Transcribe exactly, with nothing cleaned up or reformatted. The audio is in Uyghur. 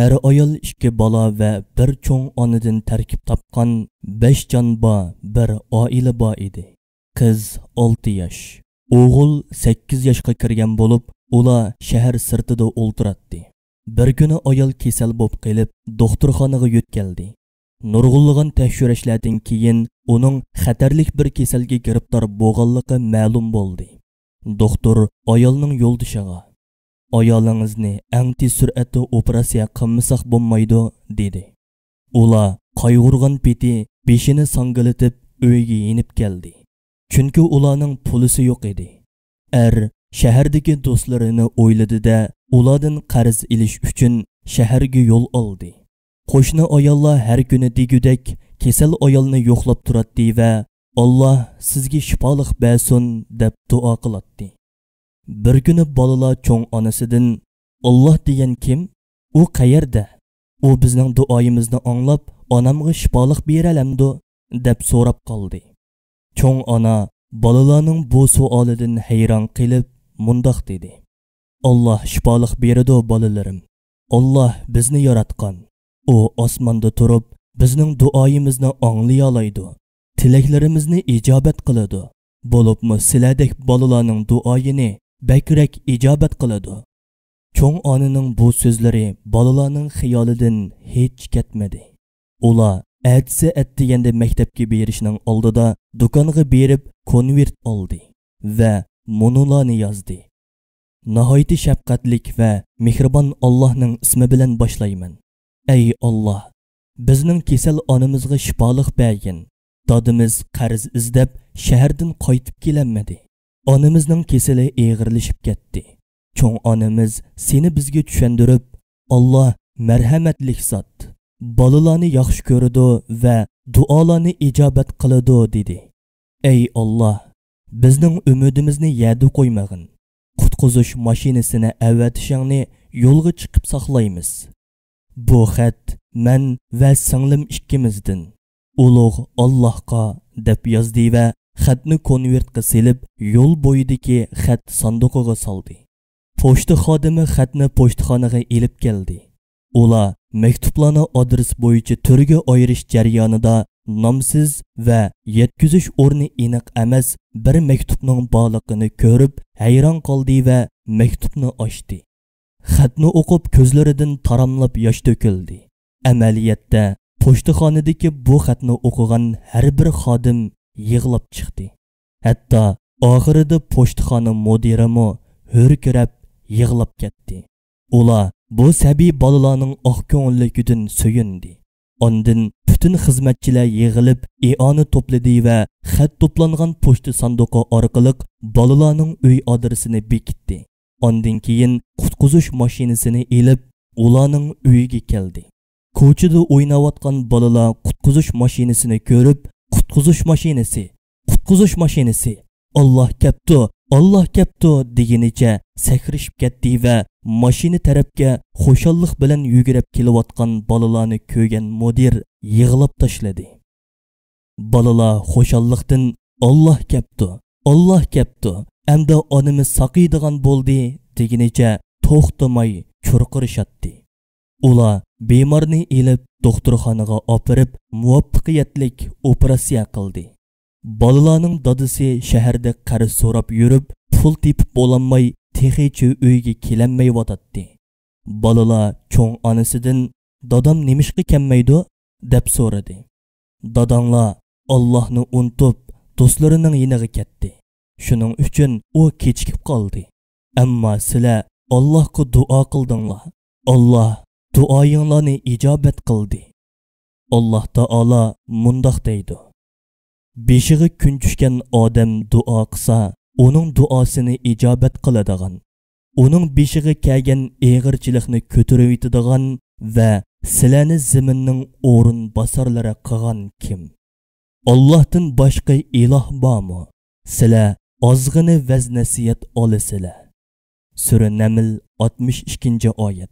ئەر-ئايال ئىككى بالا ۋە بىر چوڭ ئانىدىن تەركىب تاپقان بەش جان بار بىر ئائىلە بار ئىدى. قىز ئالتە ياش، ئوغۇل سەككىز ياشقا كىرگەن بولۇپ، ئۇلار شەھەر سىرتىدا ئولتۇراتتى. بىر كۈنى ئايال كېسەل بولۇپ قېلىپ، دوختۇرخانىغا يۆتكەلدى. نۇرغۇنلىغان تەكشۈرۈشلەردىن كېيىن ئۇنىڭ خەتەرلىك بىر كېسەلگە گىرىپتار بولغانلىقى مەلۇم بولدى. دوختۇر ئايالنىڭ يولدىشىغا، «ئايالىڭىزنى ئەڭ تېز سۈرئەتتە ئوپېراتسىيە قىلمىساق بولمايدۇ» دېدى. ئۇلار قايغۇرغان پېتى بېشىنى ساڭگىلىتىپ ئۆيگە يېنىپ كەلدى. چۈنكى ئۇلارنىڭ پۇلىسى يوق ئىدى. ئەر شەھەردىكى دوستلىرىنى ئويلىدى-دە، ئۇلاردىن قەرز ئېلىش ئۈچۈن شەھەرگە يول ئالدى. قوشنا ئاياللار ھەر كۈنى دېگۈدەك كېسەل ئايالنى يوقلاپ تۇراتتى ۋە «ئاللا سىزگە شىپالىق بەرسۇن» دەپ دۇئا قىلاتتى. بىر كۈنى بالىلار چوڭ ئانىسىدىن، «ئاللا دېگەن كىم؟ ئۇ قەيەردە؟ ئۇ بىزنىڭ دۇئايىمىزنى ئاڭلاپ، ئانامغا شىپالىق بېرەلەمدۇ؟» دەپ سوراپ قالدى. چوڭ ئانا بالىلارنىڭ بۇ سوئالىدىن ھەيران قېلىپ مۇنداق دېدى: «ئاللا شىپالىق بېرىدۇ، بالىلىرىم. ئاللا بىزنى ياراتقان. ئۇ ئاسماندا تۇرۇپ، بىزنىڭ دۇئايىمىزنى ئاڭلىيالايدۇ، تىلەكلىرىمىزنى ئىجابەت قىلىدۇ. بولۇپمۇ سىلەردەك بالىلارنىڭ دۇئايىنى بەكرەك ئىجابەت قىلىدۇ.» چوڭ ئانىنىڭ بۇ سۆزلىرى بالىلارنىڭ خىيالىدىن ھېچ كەتمىدى. ئۇلار ئەتىسى ئەتىگەندە مەكتەپكە بېرىشنىڭ ئالدىدا دۇكانغا بېرىپ كونۋېرت ئالدى ۋە مۇنۇلارنى يازدى: «ناھايىتى شەپقەتلىك ۋە مېھرىبان ئاللاھنىڭ ئىسمى بىلەن باشلايمەن. ئەي ئاللاھ، بىزنىڭ كېسەل ئانىمىزغا شىپالىق بەرگىن. دادىمىز قەرز ئىزدەپ شەھەردىن قايتىپ كېلەلمىدى. ئانىمىزنىڭ كېسىلى ئېغىرلىشىپ كەتتى. چوڭ ئانىمىز سېنى بىزگە چۈشەندۈرۈپ، ئاللا مەرھەمەتلىك زات، بالىلارنى ياخشى كۆرىدۇ ۋە دۇئالارنى ئىجابەت قىلىدۇ دېدى. ئەي ئاللا، بىزنىڭ ئۈمىدىمىزنى يەردە قويمىغىن. قۇتقۇزۇش ماشىنىسىنى ئەۋەتىشىڭنى يولغا چىقىپ ساقلايمىز.» بۇ خەت مەن ۋە سىڭلىم ئىككىمىزدىن. ئۇلۇغ ئاللاھقا دەپ يازدى ۋە خەتنى كونۋېرتقا سېلىپ، يول بويىدىكى خەت ساندۇقىغا سالدى. پوچتا خادىمى خەتنى پوچتىخانىغا ئېلىپ كەلدى. ئۇلار مەكتۇپلارنى ئادرېس بويىچە تۈرگە ئايرىش جەريانىدا نامسىز ۋە يەتكۈزۈش ئورنى ئېنىق ئەمەس بىر مەكتۇپنىڭ بارلىقىنى كۆرۈپ ھەيران قالدى ۋە مەكتۇپنى ئاچتى. خەتنى ئوقۇپ، كۆزلىرىدىن تاراملاپ ياش تۆكۈلدى. ئەمەلىيەتتە، پوچتىخانىدىكى بۇ خەتنى ئوقۇغان ھەر بىر خادىم يىغلاپ چىقتى. ھەتتا ئاخىرىدا پوچتىخانا مۇدىرىمۇ ھۆركىرەپ يىغلاپ كەتتى. ئۇلار بۇ سەبىي بالىلارنىڭ ئاق كۆڭۈللۈكىدىن سۆيۈندى. ئاندىن پۈتۈن خىزمەتچىلەر يىغىلىپ، ئىئانە توپلىدى ۋە خەت توپلانغان پوچتا ساندۇقى ئارقىلىق بالىلارنىڭ ئۆي ئادرېسىنى بېكىتتى. ئاندىن كېيىن قۇتقۇزۇش ماشىنىسىنى ئېلىپ، ئۇلارنىڭ ئۆيىگە كەلدى. كوچىدا ئويناۋاتقان بالىلار قۇتقۇزۇش ماشىنىسىنى كۆرۈپ، «قۇتقۇزۇش ماشىنىسى! قۇتقۇزۇش ماشىنىسى! ئاللا كەپتۇ! ئاللا كەپتۇ!» دېگىنىچە سەكرىشىپ كەتتى ۋە ماشىنا تەرەپكە خۇشاللىق بىلەن يۈگۈرۈپ كېلىۋاتقان بالىلارنى كۆرگەن مۇدىر يىغلاپ تاشلىدى. بالىلار خۇشاللىقتىن، «ئاللا كەپتۇ! ئاللا كەپتۇ! ئەمدى ئانىمىز ساقىيىدىغان بولدى!» دېگىنىچە توختىماي چۇرقىرىشاتتى. ئۇلار بىمارنى ئېلىپ، دوختۇرخانىغا ئاپىرىپ، مۇۋەپپەقىيەتلىك ئوپېراتسىيە قىلدى. بالىلارنىڭ دادىسى شەھەردە قەرز سوراپ يۈرۈپ، پۇل تېپىپ بولالماي، تېخىچە ئۆيگە كېلەلمەيۋاتاتتى. بالىلار چوڭ ئانىسىدىن، «دادام نېمىشقا كەلمەيدۇ؟» دەپ سورىدى. «داداڭلار ئاللاھنى ئۇنتۇپ، دوستلىرىنىڭ يېنىغا كەتتى. شۇنىڭ ئۈچۈن ئۇ كېچىكىپ قالدى. ئەمما سىلەر ئاللاھقا دۇئا قىلدىڭلار. ئاللاھ دۇئايىڭلارنى ئىجابەت قىلدى. ئاللاھ تائالا مۇنداق دەيدۇ: بېشىغا كۈن چۈشكەن ئادەم دۇئا قىلسا، ئۇنىڭ دۇئاسىنى ئىجابەت قىلىدىغان، ئۇنىڭ بېشىغا كەلگەن ئېغىرچىلىقنى كۆتۈرۈۋېتىدىغان ۋە سىلەرنى زېمىننىڭ ئورۇنباسارلىرى قىلغان كىم؟ ئاللاھتىن باشقا ئىلاھ بارمۇ؟ سىلەر ئازغىنە ۋەز-نەسىھەت ئالىسىلەر.» سۈرە نەمل، ئاتمىش ئىككىنچى ئايەت.